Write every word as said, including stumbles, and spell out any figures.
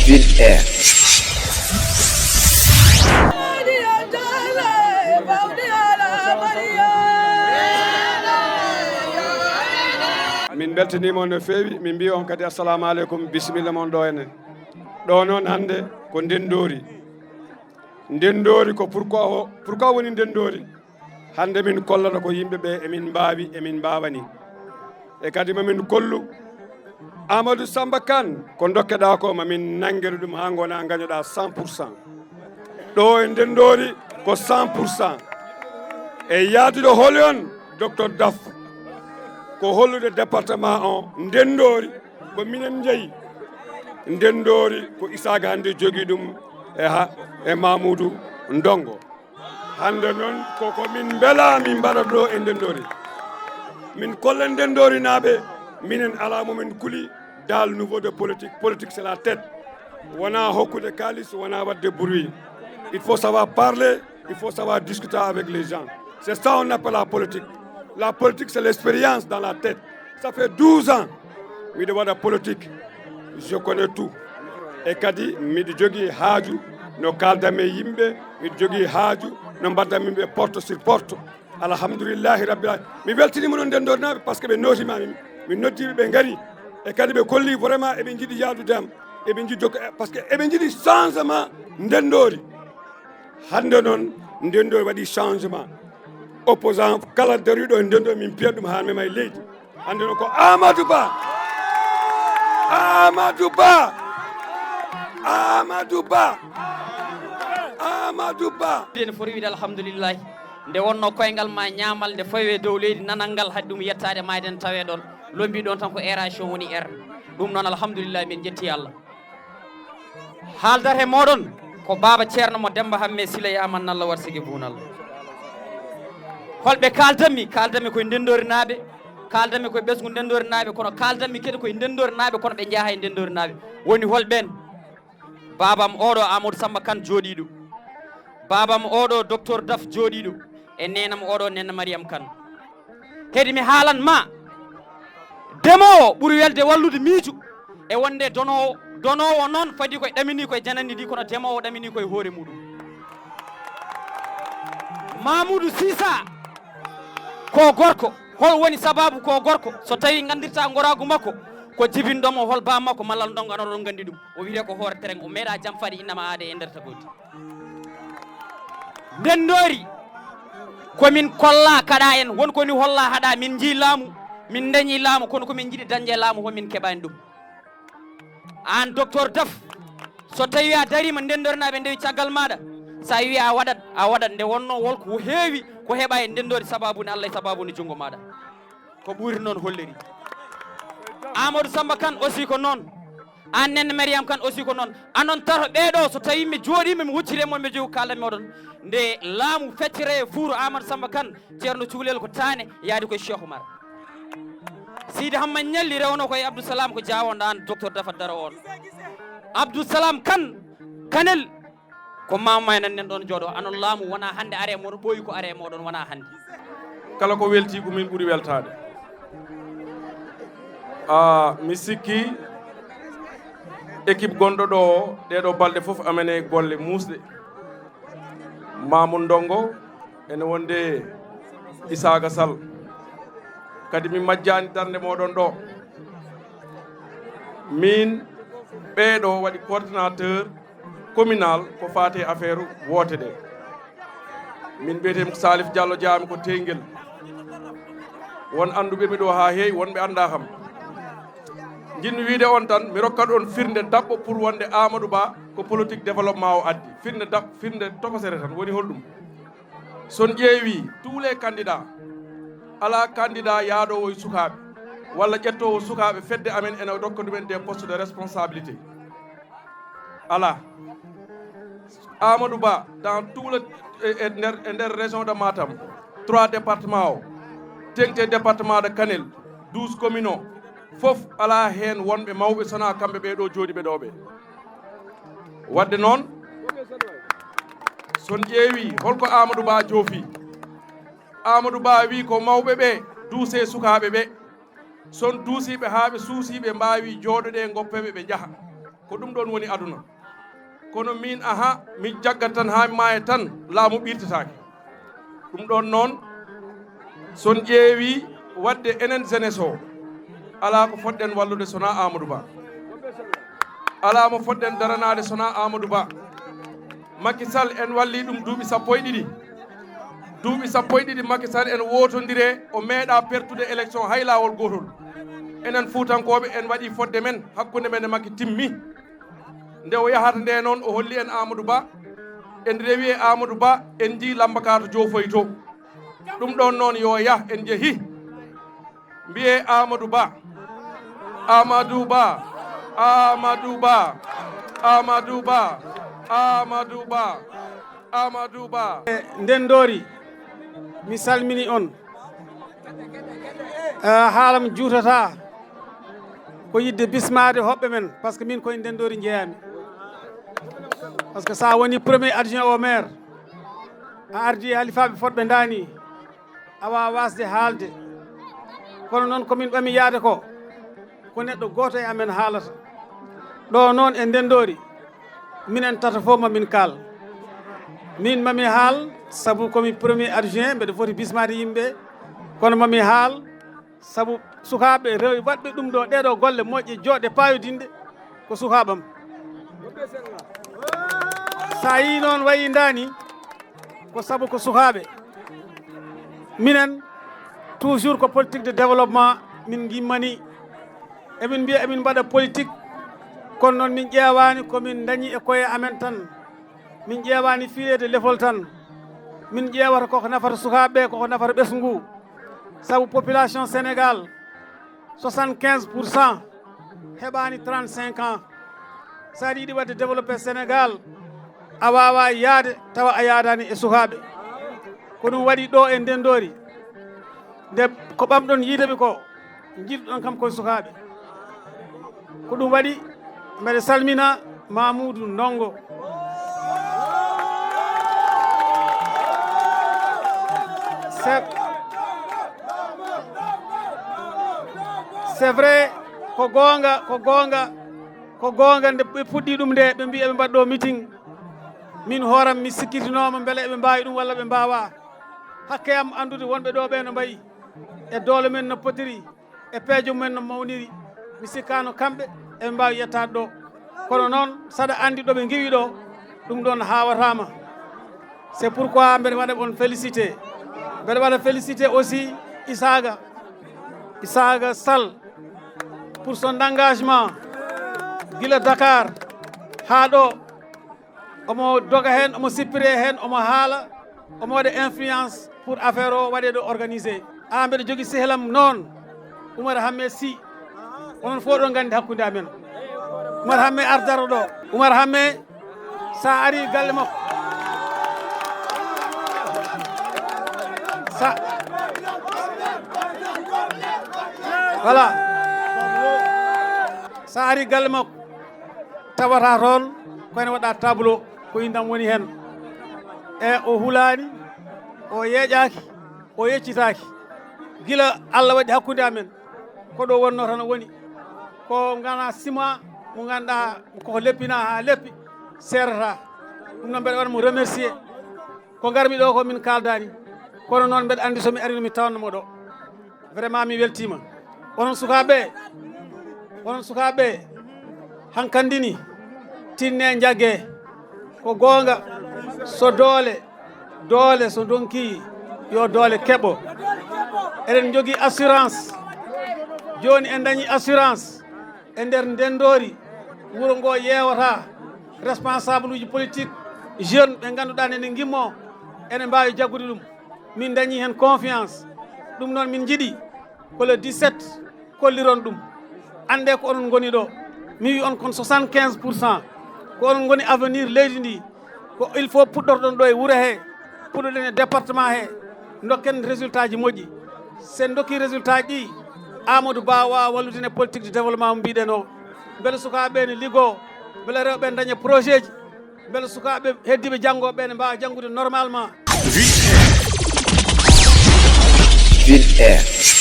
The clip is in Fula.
Ville Air. Min mbeltaniima on no feewi, min mbiya on kadi assalamu aleykum, bisimilla mon ɗo ene. Ɗo noon hannde ko Ndenndoori. Ndenndoori ko pourquoi o, pourquoi woni Ndenndoori? Hannde min kollata ko yimɓe ɓe emin mbaawi, emin mbaawani. E kadi ma min kollu Amadou Samba Kane ko ndokkeɗaa ko ma min nanngere ɗum haa ngona ngañoɗaa cent pour cent. Ɗo e Ndenndoori ko cent pour cent. E yaaduɗo holi on, Docteur Daf, ko hollude département o Ndenndoori ko minen njeyi. Ndenndoori ko Isaaga hannde jogii ɗum e ha, e Mamoudou Ndongo. Hannde noon koko min mbela min mbaɗa ɗo e Ndenndoori. Min kolla Ndenndoori naaɓe, minen alaa mo min kuli dans le niveau de politique. Politique, c'est la tête. Wona hokkude kaalis, wona waɗde bruit. Il faut savoir parler, il faut savoir discuter avec les gens. C'est ça on appelle la politique. La politique, c'est l'expérience dans la tête. Ça fait douze ans miɗo waɗa politique. Je connais tout. E kadi miɗo jogii haaju no kaaldanmi e yimɓe, miɗo jogii haaju no mbaɗdanmi ɓe porte sur porte. Alhamdulillahi rabbil alamin. Mi weltiniima noon Ndenndoori naaɓe par ce que ɓe nootiima min. Min noddiiɓe ɓe ngari. E kadi ɓe kolli vraiment eɓe njiɗi yaadude am. Eɓe njiɗi jokka, par ce que eɓe njiɗi changement Ndenndoori. Hannde noon Ndenndoori waɗi changement. Opposant kala dariɗo e Ndenndoori min piyat ɗum haa mema e leydi. Hannde noon ko Amadou Ba. Amadou Ba. Amadou Ba. Amadou Ba. Ene foti wiide alhamdulillahi. Nde wonno koyngal ma ñaamal nde fawi e dow leydi nanal ngal haɗi ɗum yettaade maayde ne tawee ɗoon. Lombii ɗoon tan ko aération woni air. Ɗum noon alhamdulillahi min njetti Allah. Haaldata e mooɗon ko baaba Ceerno mo Demmba Hammee Sila Yaaman Nalla Warsigi Buunal. Holɓe kaaldanmi? Kaaldanmi koye Ndenndoori naaɓe, kaaldanmi koye ɓesngu Ndenndoori naaɓe, kono kaaldanmi kadi koye Ndenndoori naaɓe kono ɓe njaha e Ndenndoori naaɓe. Woni holɓeen? Baabam oɗo Amadou Samba Kane jooɗiiɗo, baabam oɗo Docteur Daf jooɗiiɗo, e neenam oɗo Nenne Mariam Kane. Kadi mi haalan ma, demoowo ɓuri welde wallude miijo e wonde donoowo. Donoowo noon fadi koye ɗamini koye janandi ndi, kono demoowo ɗamini koye hoore muɗum. Mamoudou Sisa ko gorko. Hol woni sababu ko gorko? So tawi nganndirta ngoraagu makko, ko jibinɗo mo hol baa makko malla ndongo ano ɗon nganndi ɗum. O wiyetee ko hoore tereng, o meeɗa jam faade innama aade e nder tagoodi. Ndenndoori, ko min kolla kaɗa en, won ko ni holla haɗa, min njii laamu, min dañi laamu, kono ko min njiɗi dañde laamu, ko min keɓani ɗum. Aan Docteur Daf, so tawi a dariima Ndenndoori naaɓe ndewi caggal maɗa, sa wi a waɗat, a waɗat. Nde wonno wol ko heewi ko heɓa e Ndenndoori sababu ne Allah e sababu ne junngo maɗa. Ko ɓuri noon holliri. Amadou Samba Kane aussi ko noon. Aan Nenne Mariam Kane aussi ko noon. Anon tato ɓeeɗo, so tawi mi jooɗiima mi huccire mon mi jogi kaalan moɗon. Nde laamu feccere e fuuro Amadou Samba Kane, Ceerno Cukalel ko taane yaadi koye Cheikh Oumar. Sidi Hamma Ñalli rewno koye Abdou Salam ko jaawo ndan Docteur Dafa Daro on. Abdou Salam Kane, Kanel, ko mama en nan ɗon jooɗo. Anon laamu wona hannde are moɗon, ɓooyi ko are moɗon wona hannde. Kala ko welti ko min ɓuri weltaade. Ah, mi sikki équipe gonɗo ɗo o, ɗeɗo balɗe fof amene golle muusɗe. Mamoudou Ndongo, ene wonde Isaaga Sall. Kadi mi majjani darnde moɗon ɗo. Min ɓeɗo waɗi coordinateur communal ko fate affaire woote ɗe. Min mbiyetemi ko Salif Diallo, jeyami ko Teygel. Won annduɓe mi ɗo ha heewi, wonɓe annda kam. Jinmi wiide on tan, mi rokkat on firnde daɓɓo pour wonde Amadou Ba ko politique développement o addi. Firnde daɓ, firnde tokosere tan woni holɗum? Son ƴeewi tous les candidats, ala candidat yaadowo e sukaaɓe walla ƴettowo sukaaɓe fedde amen ene rokka ɗumen des postes de responsabilité. Ala. Amadou Ba dans tout le, e, e nder, e nder région de Matam, trois départements o, tengti département de Kanel, douze communes o, fof ala heen wonɓe mawɓe sona kamɓe ɓe ɗo jooɗiɓe ɗo ɓe. Wadde noon, son ƴeewi holko Amadou Ba joofi, Amadou Ba wi ko mawɓe ɓe duuse sukaaɓe ɓe. Son duusiiɓe haa ɓe suusiiɓe mbaawi jooɗoɗe ngoppeɓe ɓe njaha. Ko ɗum ɗoon woni aduna. Kono miin, aha, mi jaggat tan haa mi maaya tan, laamu ɓirtataake. Ɗum ɗoon noon, son ƴeewi waɗde enen jeunesse o, alaa ko fotɗen wallude so wonaa Amadou Ba. Alaa mo fotɗen daranaade so wonaa Amadou Ba. Macky Sall en walli ɗum duuɓi sappo e ɗiɗi. Duuɓi sappo e ɗiɗi Macky Sall en wootondire, o meeɗa pertude élection hay laawol gootol. Enen Fuutankooɓe en waɗi fodde men, hakkunde men e Macky timmi. Nde o yahata nde noon, o holli en Amadou Ba. En rewi e Amadou Ba, en njii Lamba Ka to Joofoy to. Ɗum ɗoon noon yo yah, en njehi. Mbiyee Amadou Ba. Amadou Ba. Amadou Ba. Amadou Ba. Amadou Ba. Amadou Ba. E Ndendoori, mi salmini on. Eh, haalam juutata ko yiɗde bismaade hoɓɓe men, par ce que min koye Ndendoori njeeyami. Par ce que so a woni premier adjoint au maire, a ardi e halifaaɓe fotɓe ndaani, a waawaa waasde haalde. Kono noon, ko min ɓami yahde ko, ko neɗɗo gooto e amen haalata. Ɗo noon e Ndendoori, minen tata fof ma min kaal. Min ma mi haal, sabu ko mi premier adjoint, mbeɗa foti bismaade yimɓe, kono ma mi haal, sabu sukaaɓe rewi waɗɓe ɗum ɗo, ɗeɗo golle moƴƴe, jooɗɗe, paayodinɗe, ko sukaaɓam. So a yii noon wayi ndaani, ko sabu ko sukaaɓe. Minen, toujours ko politique de développement min ngimmani. Emin mbiya emin mbaɗa politique, kono noon min ƴeewaani ko min ndañi e koye amen tan. Min ƴeewaani fiireede lefol tan. Min ƴeewata koko nafata sukaaɓe ɓe, koko nafata ɓesngu ngu. Sabu population Sénégal, soixante-quinze pour cent heɓaani trente-cinq ans. So aɗa yiɗi waɗde développé Sénégal, a waawaa yahde tawa a yahdaani e sukaaɓe. Ko ɗum waɗi ɗo e Ndendoori, nde ko ɓamɗon yiide mi ko, njiɗɗon kam koye sukaaɓe. Ko ɗum waɗi mbeɗa salmina Mamoudou Ndongo. C'est, c'est vrai, ko goonga, ko goonga, ko goonga, nde ɓe puɗɗi ɗum nde, ɓe mbi eɓe mbaɗa ɗo meeting. Min hooram mi sikkitinooma mbele eɓe mbaawi ɗum walla ɓe mbaawaa. Hakke am anndude wonɓe ɗo ɓe no mbayi, e doole men no potiri, e peejo mumen no mawniri. Mi sikkaano kamɓe eɓe mbaawi yettaade ɗo. Kono noon, saɗa anndi ɗo ɓe ngiwi ɗo, ɗum ɗoon haawataama. C'est pourquoi mbeɗa waɗa on félicité. Mbeɗa waɗa félicité aussi Isaaga, Isaaga Sall, pour son engagement gila Dakar haa ɗo. Omo doga heen, omo sippire heen, omo haala, omo waɗa influence pour affaire o waɗe ɗo organisé. Aa, mbeɗa jogii sehlam noon, Oumar Hammé Sy. Onon fof ɗon nganndi hakkunde amen. Oumar Hammé, ar daro ɗo. Oumar Hammé, sa ari galle makko. Sa, voilà. Sa ari galle makko, tawata toon ko ene waɗa tableau, ko indam woni heen. E o hulaani, o yeeƴaaki, o yeccitaaki. Gila Allah waɗi hakkunde amen, ko ɗo wonno tan o woni. Ko ngana sima mo ngannduɗaa koko leppina haa leppi, seerata. Ɗum noon mbeɗa waɗa mo remercier. Ko ngarmi ɗo ko min kaaldaani. Kono noon mbeɗa anndi so mi arino mi tawanno mo ɗo. Vraiment mi weltiima. Onon sukaaɓe, onon sukaaɓe, hankandi ni, tinne njagge. Ko goonga, so doole, doole so ndonki, yo doole keɓo. Eɗen njogii assurance. Jooni en dañii assurance e nder Ndendoori. Wuro ngo yeewata, responsable uji politique, jeune ɓe ngannduɗaa nene ngimmo, ene mbaawi jaggude ɗum. Min dañii heen confiance. Ɗum noon min njiɗi ko le dix-sept kolliron ɗum. Annde ko onon ngoni ɗo. Mi wi on kon soixante-quinze pour cent. Ko onon ngoni avenir leydi ndi. Ko il faut puɗɗorɗon ɗo e wuro he, puɗɗoɗen e département he, dokken résultat ji moƴƴi. So en dokkii résultat ji ɗi, Amadou Ba waawa wallude en e politique de développement mo mbiɗen o. Mbele sukaaɓe ɓe ne liggoo, mbele rewɓe ɓe daña projet ji, mbele sukaaɓe heddiiɓe janngooɓe ɓe ne mbaawa janngude normalement. Ville Air.